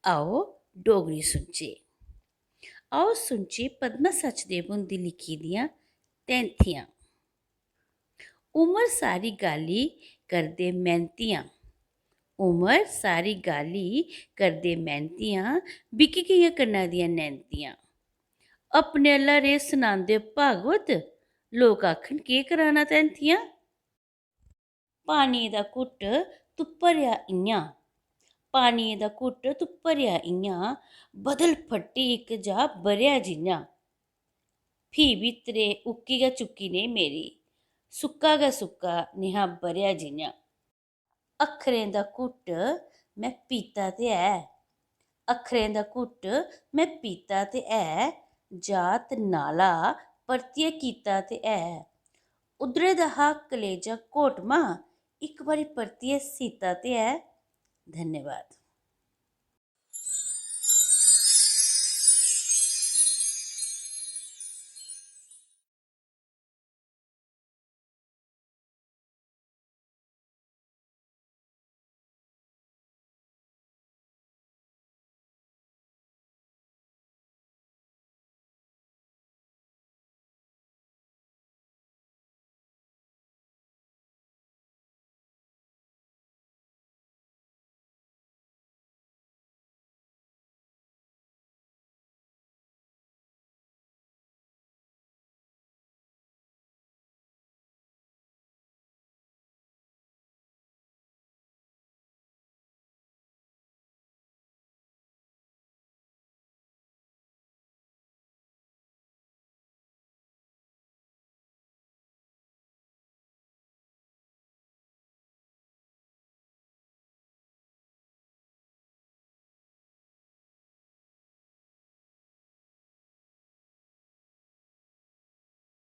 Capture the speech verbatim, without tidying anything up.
आओ डोगरी सुनचे। आओ सुनचे पद्मा सचदेव हुंदी लिखी दियां तैंथियां। उमर सारी गाली करदे मैंह्तियां। उमर सारी गाली करदे मैंह्तियां, बिकी गेइयां कन्ना दियां नैंतियां। अपने आह्ला रे सनांदे भागवत, लोक आखन केह् कराना तैंथियां। पानिये दा घुट्ट तूं भरेआ इ'यां, पानिये दा घुट्ट तूं भरेआ इ'यां, बदल फट्टी इक जा ब'रेआ जि'यां। फ्ही बी त्रे उक्की गै चुक्की नेईं मेरी, सुक्का गै सुक्का नेहा ब'रेआ जि'यां। अक्खरें दा घुट्ट में पीता ते ऐ, अक्खरें दा घुट्ट में पीता ते ऐ, जात नाला परतियै कीता ते ऐ। उद्धरे दा हा कलेजा घोटमा, इक बारी परतियै सीता ते ऐ। धन्यवाद।